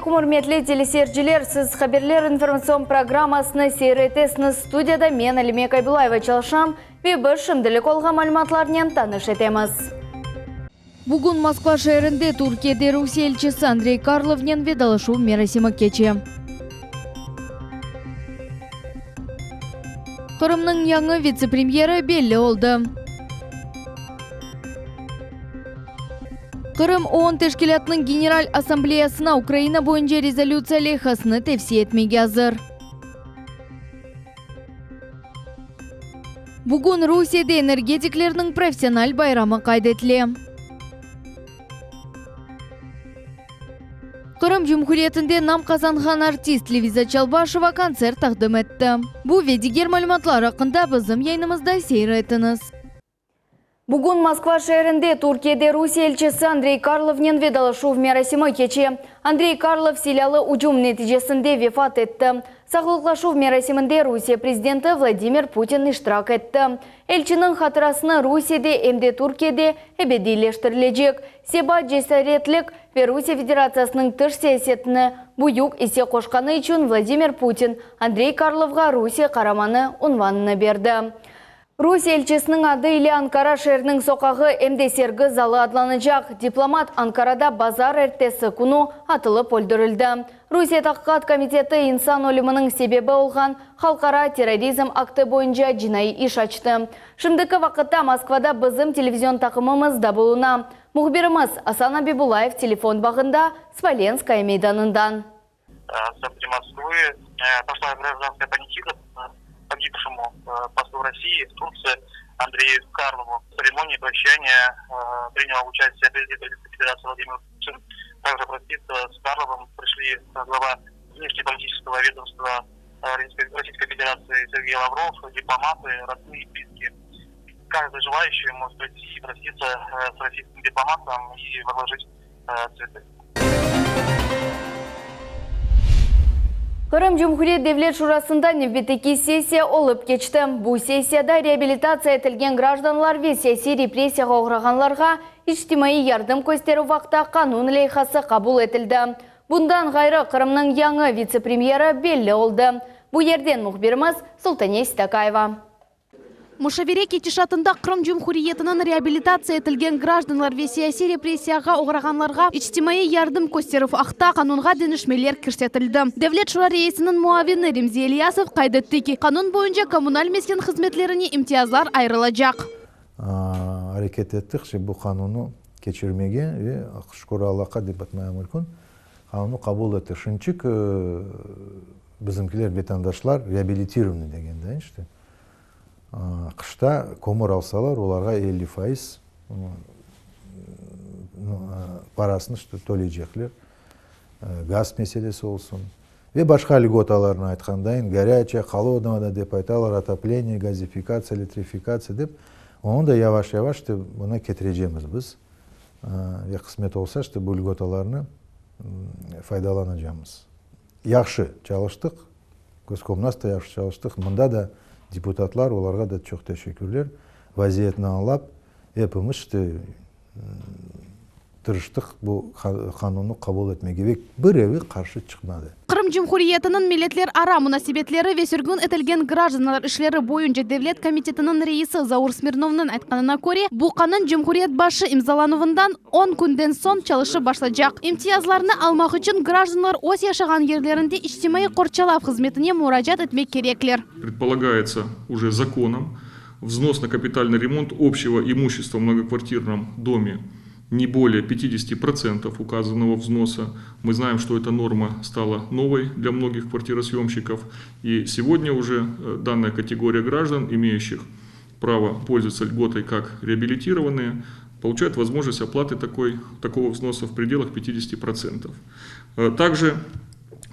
aleykum, ürmetli teleseyirciler! Siz Haberler informatsion programmasını seyir etesiñiz. Studiyada men, Alime Kaybulayeva çalışam ve biz şimdilik olğan malümatlarnen tanış etemiz. Bugün Moskva şeerinde Türkiyede Rusiye elçisi Andrey Karlovnen vedalaşuv merasimi keçe. Qırımnıñ yañı vitse-premyeri belli oldı. Qırım OON teşkilâtınıñ General Assambleyasına Ukraina boyunca rezolütsiya leyhasını tevsiye etmege azır. Bugün Rusiyede energetiklerniñ professional bayramı qayd etile. Qırım Cumhuriyetinde nam qazanğan artist Leviza Çalbaşeva kontsert taqdim etti. Bu ve diger malümatlar aqqında bizim yayınımızda seyir etiñiz. Bugün Moskva şeerinde Türkiyede Rusiye elçisi Andrey Karlovnen vedalaşuv merasimi keçe. Andrey Karlov silâlı ücüm neticesinde vefat etti. Sağlıqlaşuv merasiminde Rusiye prezidenti Vladimir Putin iştirak etti. Elçiniñ hatırasını Rusiyede em de Türkiyede ebediyleştirilecek. Sebat, cesaretlik ve Rusiye Federatsiyasınıñ tış siyasetine büyük isse qoşqanı içün Vladimir Putin Andrey Karlovğa Rusiye Qaramanı unvanını berdi. Rusiye elçisiniñ adı ile Ankara şeeriniñ soqağı em de sergi zalı adlanacaq. Diplomat Ankarada bazar ertesi künü atılıp öldürildi. Rusiye Taqiqat komiteti insan ölüminiñ sebebi olğan halqara terrorizm aktı boyunca cinaiy iş açtı. Şimdiki vaqıtta Moskvada bizim televizion taqımımız da buluna. Mühbirimiz Asan Abibullayev telefon bağında Smolenskaya meydanından. В центре Москвы прошла гражданская панихида погибшему послу России в Турции Андрею Карлову. В церемонии прощания принял участие президент Российской Федерации Владимир Путин. Также проститься с Карловым пришли глава внешнеполитического ведомства Российской Федерации Сергей Лавров, дипломаты, родные и близкие. Каждый желающий может прийти и проститься с российским дипломатом и возложить цветы. Qırım Cumhuriyet Devlet Şurasında nevbetteki sessiya olıp keçti. Bu sessiyada reabilitatsiya etilgen grajdanlar ve siyasiy repressiyağa oğrağanlarğa içtimaiy yardım kösterüv aqta qanun leyhası qabul etildi. Bundan ğayrı, Qırımnıñ yañı vitse-premyeri belli oldı. Bu yerden mühbirimiz Sultane Sitakaeva. Muşavere ketişatında Qırım Cumhuriyetiniñ reabilitatsiya etilgen grajdanlar ve siyasiy repressiyağa oğrağanlarğa içtimaiy yardım kösterüv aqta qanunğa deñişmeler kirsetildi. Devlet şura reisiniñ muavini Remzi İlyasov qayd etti ki, qanun boyunca kommunal mesken hızmetlerine imtiyazlar ayırılacaq. Areket ettikçe bu qanunnı keçirmege ve, şükür Allahqa dep aytmağa mümkün, qanunnı qabul etti. Şimdiki bizimkiler, vetandaşlar reabilitirovanıy degende, işte, Qışta kömür alsalar, olarğa 50% parasını töleycekler. Gaz meselesi olsun ve başqa lgotalarnı aytqandayın, gorâçaya, holodnaya da dep aytalar, otopleniye, gazifikatsiya, elektrifikatsiya dep, onı da yavaş-yavaş işte buna ketirecemiz biz. Ve qısmet olsa, işte bu lgotalarnı faydalanacamız. Yahşı çalıştıq, Goskomnaz da yahşı çalıştıq, mında da deputatlar, olarğa da çoq teşekkürler, vaziyetni añlap, epimiz işte tırıştıq bu qanunnı qabul etmege ve birevi qarşı çıqmadı. Qırım Cumhuriyetiniñ milletlerara munasebetleri ve sürgün etilgen grajdanlar işleri boyunca devlet komitetiniñ reisi Zaur Smirnovnıñ aytqanına köre, bu qanun cumhuriyet başı imzalanuvından On künden soñ çalışıp başlacaq. İmtiyazlarnı almaq içün grajdanlar öz yaşağan yerlerinde içtimaiy qorçalav hızmetine muracaat etmek kerekler. Predpolagayetsya uje zakonom, vznos na kapitalnyy remont obşçego imushchestva v mnogokvartirnom dome ne bolee pyatidesyati protsentov ukazannogo vznosa. My znaem, çto eta norma stala novoy dlya mnogih kvartirosyomshçikov, i segodnâ uje dannaya kategoriya grajdan, imeyuşih pravo пользоваться льготой как реабилитированные, получают возможность оплаты такой, такого взноса в пределах 50%. Э, также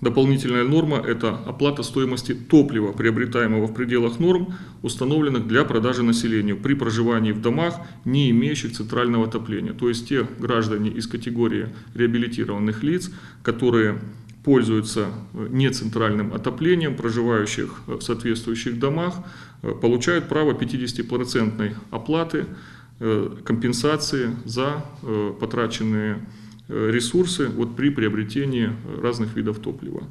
Дополнительная норма – это оплата стоимости топлива, приобретаемого в пределах норм, установленных для продажи населению при проживании в домах, не имеющих центрального отопления. То есть те граждане из категории реабилитированных лиц, которые пользуются э, нецентральным отоплением, проживающих в соответствующих домах, э, получают право 50-процентной оплаты э, компенсации за потраченные. Ресурсы вот при приобретении разных видов топлива.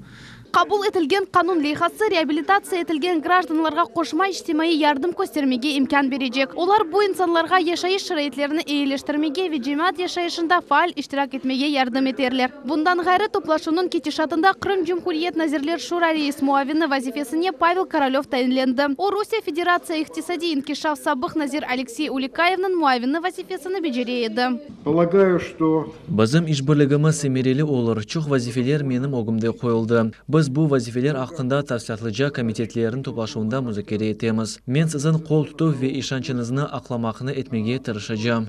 Qabul etilgen qanun leyhası reabilitatsiya etilgen grajdanlarğa qoşma içtimaiy yardım köstermege imkân berecek. Olar bu insanlarğa yaşayış şaraitlerini eyileştirmege ve cemaat yaşayışında faal iştirak etmege yardım eterler. Bundan ğayrı, toplaşuvnıñ ketişatında Qırım Cumhuriyet Nazirler Şura reis muavini vazifesine Pavel Korolöv tayinlendi. O, Rusiye Federatsiya iqtisadiy inkişaf sabıq nazir Aleksey Ulikayevniñ muavini vazifesini becere edi. Polagаю, çto. Bizim işbirligimiz semereli olur, çoq vazifeler menim ögümde qoyuldı. Biz bu vazifeler aqqında tafsilâtlıca komitetlerniñ toplaşuvında muzakere etemiz. Men siziñ qol tutuv ve işançıñıznı aqlamaqnı etmege tırışacam.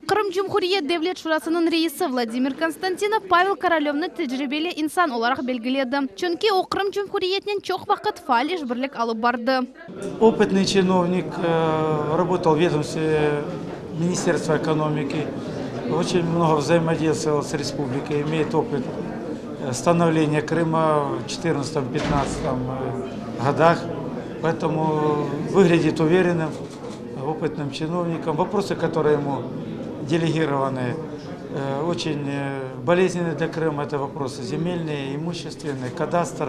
Qırım Cumhuriyet Devlet Şurasınıñ reisi Vladimir Konstantinov Pavel Korolövnı tecribeli insan olaraq belgiledi, çünki o Qırım Cumhuriyetinen çoq vaqıt faal işbirlik alıp bardı. Opıtnıy çinovnik, rabotal v vedomstve Ministerstva ekonomiki, oçen mnogo vzaimodeystvoval s respublikay, imeyet opıt stanovleniya Krıma v çetırnadtsatım, pyatnadtsatom godah, poetomu vıglâdit uverennym, opıtnım çinovnikom. Voprosy, kotorıye emu delegirovanı, oçen boleznennıy dlâ Krıma, eto voprosy zemelnıye, imuşestvennıye, kadastr.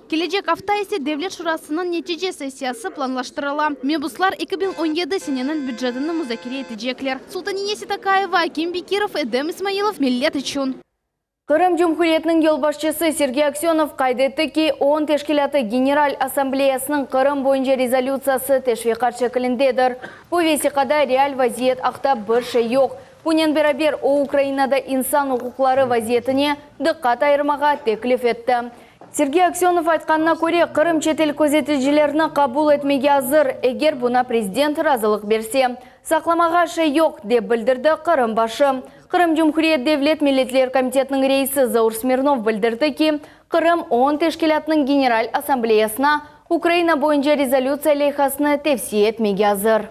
Kelecek afta ise Devlet şurasınıñ netice sessiyası planlaştırıla. Mebuslar 2017 seneniñ bücetini muzakere etecekler. Sultaniye Seytakayeva, Akim Bekirov, Edem İsmailov, Millet içün. Qırım Cumhuriyetiniñ yolbaşçısı Sergey Aksönov qayd etti ki, OON teşkilâtı General Assambleyasınıñ Qırım boyunca rezolütsiyası teşviqat şekilindedir. Bu vesiqada real vaziyet aqta bir şey yoq. Bunen beraber, o, Ukrainada insan uquqları vaziyetine diqqat ayırmağa teklif etti. Sergey Aksönov aytqanına köre, Qırım çetel közeticilerni qabul etmege azır, eger buña prezident razılıq berse. Saqlamağa şey yoq, dep bildirdi Qırım başı. Qırım Cumhuriyet Devlet milletler komitetiniñ reisi Zaur Smirnov bildirdi ki, Qırım OON teşkilâtınıñ General Assambleyasına Ukraina boyunca rezolütsiya leyhasını tevsiye etmege azır.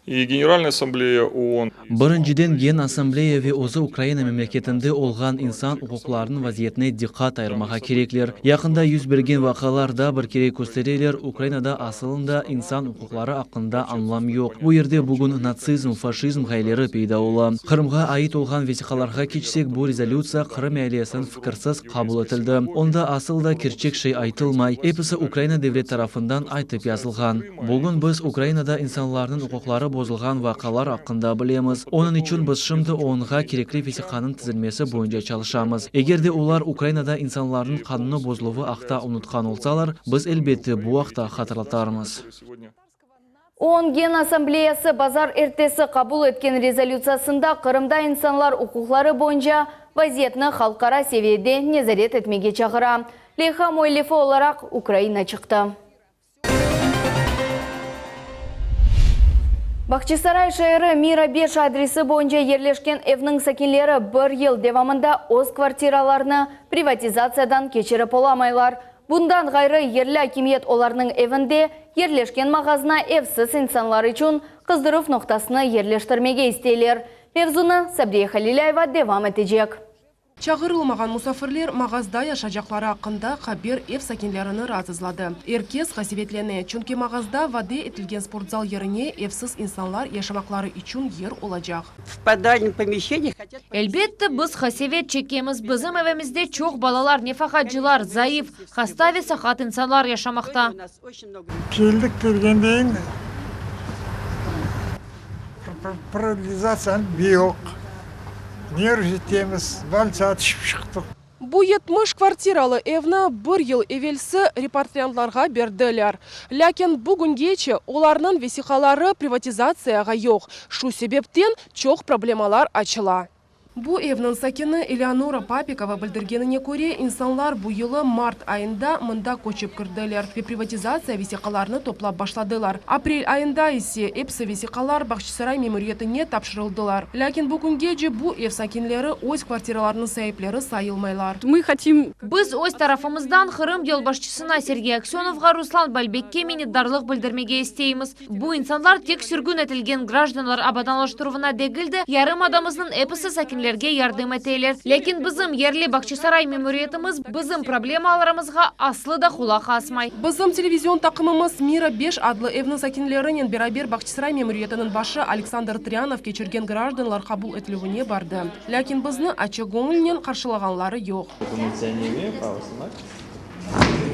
İ Generalnaya Assambleya OON. Birinciden, Gen Assambleya ve özü Ukraina memleketinde olğan insan uquqlarınıñ vaziyetine diqqat ayırmağa kerekler. Yaqında yüz bergen vaqialar daa bir kere köstereler, Ukrainada asılında insan uquqları aqqında añlam yoq. Bu yerde bugün natsizm, faşizm ğayeleri peyda ola. Qırımğa ait olğan vesiqalarğa keçsek, bu rezolütsiya Qırım ealesiniñ fikirsiz qabul etildi. Onda asıl da kerçek şey aytılmay, episi Ukraina devlet tarafından aytıp yazılğan. Bugün biz Ukrainada insanlarnıñ uquqları bozulğan vaqialar aqqında bilemiz. Onıñ içün biz şimdi OONğa kerekli vesiqanıñ tizilmesi boyunca çalışamız. Eger de olar Ukrainada insanlarnıñ qanunı bozuluvı aqta unutqan olsalar, biz, elbette, bu aqta hatırlatarmız. OON Genassambleyası bazar ertesi qabul etken rezolütsiyasında Qırımda insanlar uquqları boyunca vaziyetni halqara seviyede nezaret etmege çağıra. Leyha müellifi olaraq Ukraina çıqtı. Bahçisaray şeeri Mira beş adresi boyunca yerleşken evniñ sakinleri bir yıl devamında öz kvartiralarını privatizatsiyadan keçirip olamaylar. Bundan ğayrı, yerli akimiyet olarnıñ evinde yerleşken mağazına evsiz insanlar içün qızdıruv noqtasını yerleştirmege isteyler. Mevzunı Sabriye Halilâyeva devam etecek. Çağırılmağan musafirler mağazda yaşacaqları aqqında haber ev sakinlerini raatsızladı. Er kes qasevetlene, çünki mağazda vade etilgen sportzal yerine evsiz insanlar yaşamaqları içün yer olacaq. Elbette, biz qasevet çekemiz. Bizim evimizde çoq balalar, nefaqacılar, zayıf, hasta ve saqat insanlar yaşamaqta. Keldik kelgendeyin Paralizatsiyanı yoq. Nerv etemiz, bolnitsağa tüşip çıqtıq. Bu 70 kvartiralı evni bir yıl evelsi repatriantlarğa berdiler. Lâkin bugüngece olarnıñ vesiqaları privatizatsiyağa yoq. Şu sebepten çoq problemalar açıla. Bu evniñ sakini Eleonora Papikova bildirgenine köre, insanlar bu yılı mart ayında mında köçip kirdiler ve privatizatsiya vesiqalarını toplap başladılar. Aprel ayında ise episi vesiqalar Bağçasaray memuriyetine tapşırıldılar. Lâkin bu küngece bu ev sakinleri öz kvartiralarınıñ saipleri sayılmaylar. Мы хотим. Biz öz tarafımızdan Qırım yolbaşçısına Sergey Aksönovğa Ruslan Balbekke minnetdarlıq bildirmege isteymiz. Bu insanlar tek sürgün etilgen grajdanlar abadanlaştıruvına degil de, yarımadamıznıñ episi sakinlerine. sakinlerge yardım eteler. Lâkin bizim yerli Bağçasaray memuriyetimiz bizim problemalarımızğa aslı da qulaq asmay. Bizim televizion taqımımız Mira beş adlı evniñ sakinlerinen beraber Bağçasaray memuriyetiniñ başı Aleksandr Trânov keçirgen grajdanlar qabul etilüvine bardı. Lâkin bizni açıq göñülnen qarşılağanları yoq. Думаете, я не имею права снимать?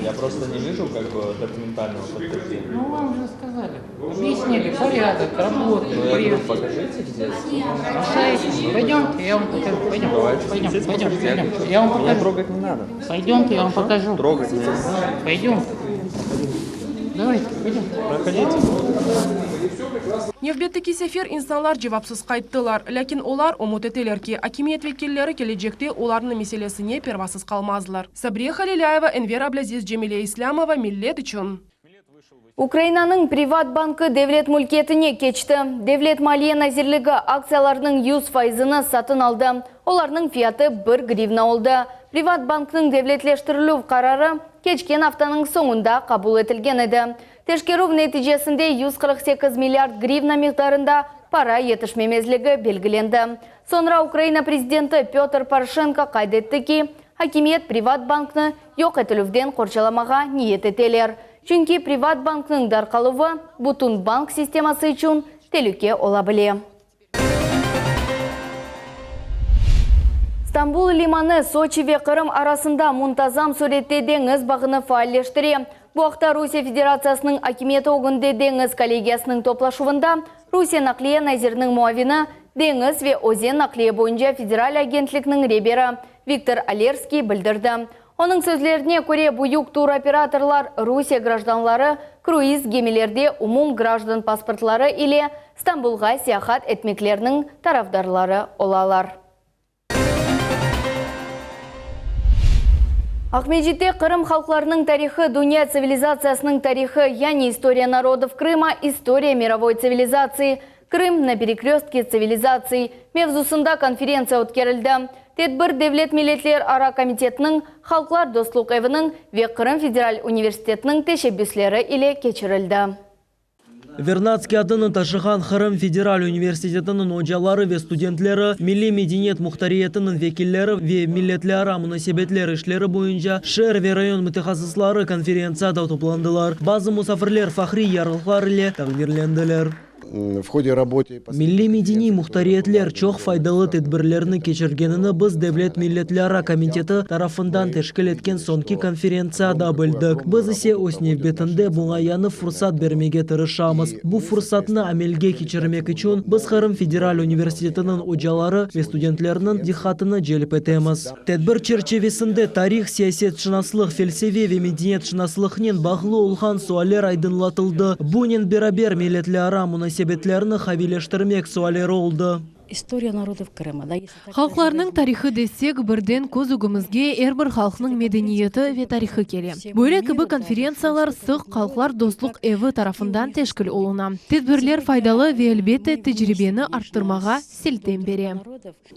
Я просто не вижу как бы документального подтверждения. Ну, вам же сказали. Объяснили, порядок работы. Ну, я говорю, покажите, где. На сайте. Пойдемте, я вам покажу. Пойдем, Давайте, пойдем, здесь пойдем, покажите, я пойдем. хочу. Я вам Меня покажу. трогать не надо. Пойдемте, я вам покажу. Трогать меня не надо. Пойдем. Давайте, пойдем. Проходите. Nevbetteki sefer insanlar cevapsız qayttılar. Lâkin olar ümüt eteler ki, akimiyet vekilleri kelecekte olarnıñ meselesine pervasız qalmazlar. Sabriye Halilâyeva, Enver Ablâziz, Cemile İslâmova, Millet içün. Ukrainanıñ Privat bankı devlet mülkiyetine keçti. Devlet maliye nazirligi aktsiyalarnıñ 100 faizini satın aldı. Olarnıñ fiyatı bir grivna oldı. Privat banknıñ devletleştirilüv qararı keçken aftanıñ soñunda qabul etilgen edi. Teşkerüv neticesinde 148 milliard grivna miqdarında para yetişmemezligi belgilendi. Soñra Ukraina prezidenti Pötr Poroşenko qayd etti ki, akimiyet Privat banknı yoq etilüvden qorçalamağa niyet eteler. Çünki Privat banknıñ darqaluvı bütün bank sisteması içün telüke ola bile. Stambul limanı Soçi ve Qırım arasında muntazam sürette deñiz bağını faalleştire. Bu aqta Rusiye Federatsiyasınıñ akimiyeti ögünde deñiz kollegiyasınıñ toplaşuvında Rusiye naqliye naziriniñ muavini, deñiz ve özen naqliye boyunca federal agentlikniñ reberi Viktor Olerskiy bildirdi. Onıñ sözlerine köre, büyük turoperatorlar Rusiye grajdanları kruiz gemilerde umum grajdan pasportları ile Stambulğa seyahat etmekleriniñ tarafdarları olalar. Aqmescitte Qırım halqlarınıñ tarihı, dünya tsivilizatsiyasınıñ tarihı, yani İstoriya narodov Krıma, istoriya mirovoy tsivilizatsii, Krım na perekröstke tsivilizatsiy, mevzusında konferentsiya ötkerildi. Tedbir Devlet milletlerara komitetiniñ, Halqlar dostluq eviniñ ve Qırım federal universitetiniñ teşebbüsleri ile keçirildi. Vernadskiy adını taşığan Qırım federal universitetiniñ ocaları ve studentleri, milliy medeniyet muhtariyetiniñ vekilleri ve milletlerara munasebetler işleri boyunca şeer ve rayon mütehassısları konferentsiyada toplandılar. Bazı musafirler fahriy yarlıqlar ile taqdirlendiler. Milliy-medeniy muhtariyetler çoq faydalı tedbirlerni keçirgenini biz Devlet milletlerara komiteti tarafından teşkil etken soñki konferentsiyada bildik. Biz ise öz nevbetinde buña yañı fursat bermege tırışamız. Bu fursatnı amelge keçirmek içün biz Qırım federal universitetiniñ ocaları ve studentleriniñ diqqatını celp etemiz. Tedbir çerçivesinde tarih, siyasetşınaslıq, felsefe ve medeniyetşınaslıqnen bağlı olğan sualler aydınlatıldı. Bunen beraber milletlerara munasebetlerni qaviyleştirmek sualleri oldı. İstoriya narodov Krıma, da? Halqlarnıñ tarihı desek, birden köz ögümizge er bir halqnıñ medeniyeti ve tarihı kele. Böyle kibi konferentsiyalar sıq Halqlar dostluq evi tarafından teşkil oluna. Tedbirler faydalı ve, elbette, tecribeni arttırmağa siltem bere.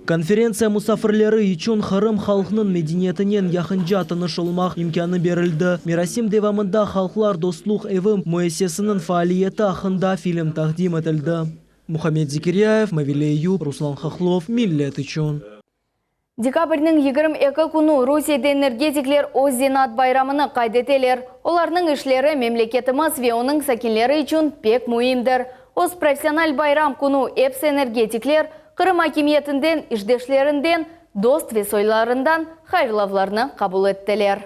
Konferentsiya musafirleri içün Qırım halqnıñ medeniyetinen yaqınca tanış olmaq imkânı berildi. Merasim devamında Halqlar dostluq evi müessesiniñ faaliyeti aqqında film taqdim etildi. Muhammed Zekiryayev, Mavile Eyüp, Ruslan Hahlov, Millet içün. Dekabrniñ 22 künü Rusiyede energetikler öz zenaat bayramını qayd eteler. Olarnıñ işleri memleketimiz ve onıñ sakinleri içün pek müimdir. Öz professional bayram künü episi energetikler Qırım akimiyetinden, işdeşlerinden, dost ve soylarından hayırlavlarnı qabul ettiler.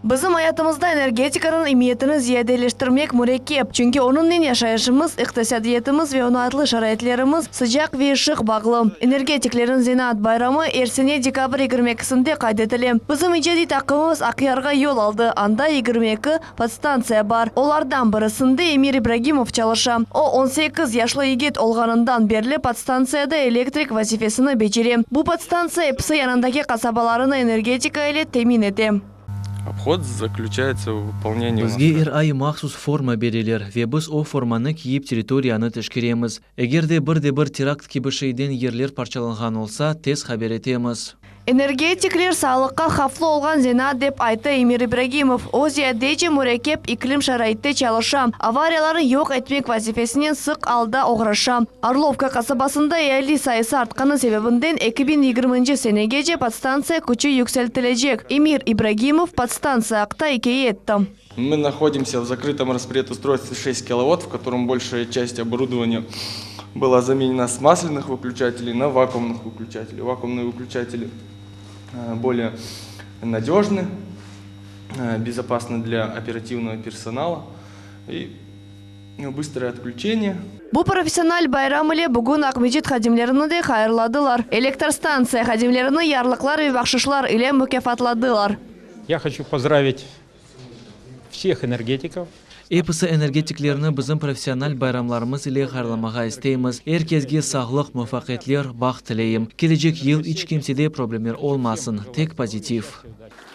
Bizim ayatımızda energetikanıñ emiyetini ziyadeleştirmek mürekkep, çünki onıñnen yaşayışımız, iqtisadiyatımız ve oñaytlı şaraitlerimiz, sıcaq ve ışıq bağlı. Energetiklerniñ zenaat bayramı er sene dekabr yigirmi ekisinde qayd etile. Bizim icadiy taqımımız Aqyarğa yol aldı, anda 22 podstantsiya bar. Olardan birisinde Emir İbragimov çalışa. O, on sekiz yaşlı yigit olğanından berli podstantsiyada elektrik vazifesini becere. Bu podstantsiya episi yanındaki qasabalarını energetika ile temin ete. Обход заключается в выполнении Bizge er ay mahsus forma bereler ve biz o formanı kiyip territoriyanı teşkeremiz. Eger de bir de bir terakt kibi şeyden yerler parçalanğan olsa, tez haber etemiz. Energetikler sağlıqqa havflı olğan zenaat, dep ayttı Emir İbragimov. O, ziyadece mürekkep iklim şaraitte çalışa, avariyalarnı yoq etmek vazifesinen sıq alda oğraşa. Orlovka qasabasında eali sayısı artqanı sebebinden 2020-nci senegece podstantsiya küçü yükseltilecek. Emir İbragimov podstantsiya aqta ikâye etti. Мы находимся в закрытом распредустройстве 6 киловатт, в котором большая часть оборудования была заменена с масляных выключателей на вакуумных выключателей. Вакуумные выключатели э, более надежны, э, безопасны для оперативного персонала и быстрое отключение. Bu professional bayram ile bugün Aqmescit hadimlerini de hayırladılar. Elektrostantsiya hadimlerini yarlıqlar ve bahşışlar ile mukâfatladılar. Я хочу поздравить всех энергетиков. Episi energetiklerni bizim professional bayramlarımız ile hayırlamağa isteymiz. Er kesge sağlıq, muvafaqiyetler, baht tileyim. Kelecek yıl iç kimsede problemler olmasın, tek pozitiv.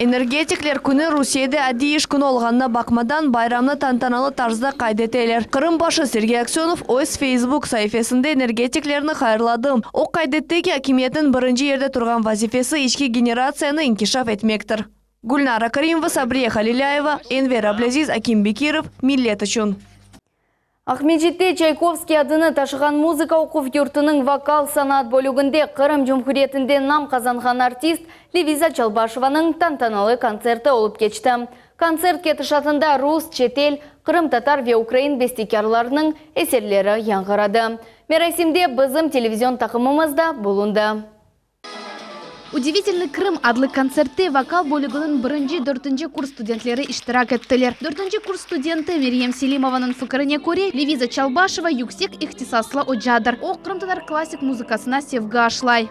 Energetikler künü Rusiyede adiy iş künü olğanına baqmadan, bayramnı tantanalı tarzda qayd eteler. Qırım başı Sergey Aksönov öz Feysbuk saifesinde energetiklerni hayırladı. O qayd etti ki, akimiyetniñ birinci yerde turğan vazifesi içki generatsiyanı inkişaf etmektir. Gülnara Karimova, Sabriye Halilâyeva, Enver Ablâziz, Akim Bekirov, Millet içün. Aqmescitte Çaykovskiy adını taşığan muzıka oquv yurtunıñ vokal sanat bölüginde Qırım Cumhuriyetinde nam qazanğan artist Leviza Çalbaşevanıñ tantanalı kontserti olıp keçti. Kontsert ketişatında rus, çetel, qırımtatar ve ukrain bestekârlarınıñ eserleri yañğıradı. Merasimde bizim televizion taqımımız da bulundı. Udivitelnıy Krım adlı kontsertte vokal bölüginiñ birinci, dörtünci kurs studentleri iştirak ettiler. Dörtünci kurs studenti Meryem Selimovanıñ fikirine köre, Leviza Çalbaşeva yüksek ihtisaslı ocadır. O, qırımtatar klassik muzıkasına sevgi aşlay.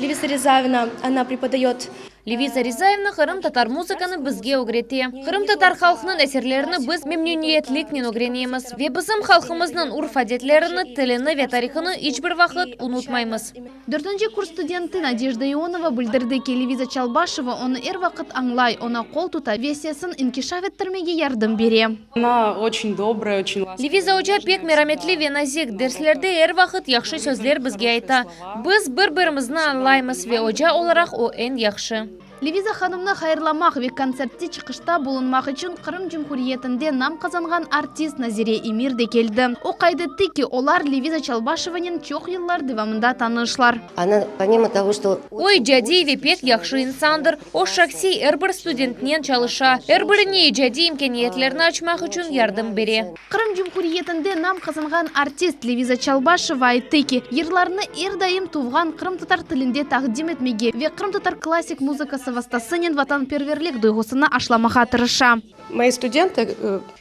Leviza Rizaevna, ona prepodayot. Leviza Rizayevna qırımtatar muzıkanı bizge ögrete. Qırımtatar halqınıñ eserlerini biz memnüniyetliknen ögrenemiz ve bizim halqımıznıñ urf-adetlerini, tilini ve tarihını iç bir vaqıt unutmaymız. Dörtünci kurs studenti Nadejda Ionova bildirdi ki, Leviza Çalbaşeva onı er vaqıt añlay, oña qol tuta ve sesini inkişaf ettirmege yardım bere. Ona oçün dobraya, oçün laskovaya. Leviza oca pek merametli ve nazik, derslerde er vaqıt yahşı sözler bizge ayta. Biz bir-birimizni añlaymız ve oca olaraq o eñ yahşı. Leviza hanımnı hayırlamaq ve kontsertte çıqışta bulunmaq içün Qırım Cumhuriyetinde nam qazanğan artist Nazire Emir de keldi. O qayd etti ki, olar Leviza Çalbaşevanen çoq yıllar devamında tanışlar. O icadiy ve pek yahşı insandır. O şahsiy er bir studentnen çalışa, er birine icadiy imkâniyetlerni açmaq içün yardım bere. Qırım Cumhuriyetinde nam qazanğan artist Leviza Çalbaşeva ayttı ki, yırlarını er daim tuvğan qırımtatar tilinde taqdim etmege ve qırımtatar klassik muzıkası vastasınen vatanperverlik duyğusını aşlamağa tırışa. Moi studentı.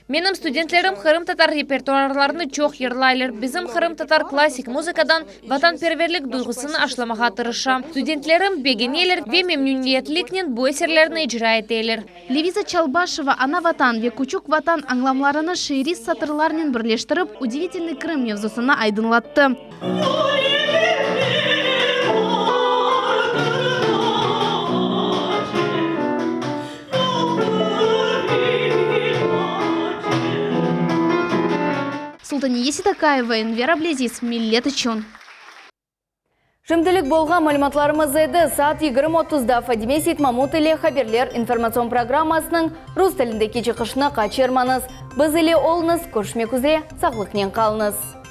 Menim studentlerim qırımtatar repertuarlarını çoq yırlaylar. Bizim qırımtatar klassik muzıkadan vatanperverlik duyğusını aşlamağa tırışam. Studentlerim begeneler ve memnüniyetliknen bu eserlerni icra eteler. Leviza Çalbaşeva ana Vatan ve küçük Vatan añlamlarını şiiriy satırlarnen birleştirip, Udivitelnıy Krım mevzusını aydınlattı. Sultaniye Seytakayeva, Enver Ablâziz, Millet içün. Şimdilik bolğan malümatlarımız edi. Saat 20 otuzda Fadime Seytmamut ile Haberler informatsion programmasınıñ rus tilindeki çıqışını qaçırmañız. Biz ile oluñız, körüşmek üzre, sağlıqnen qalıñız.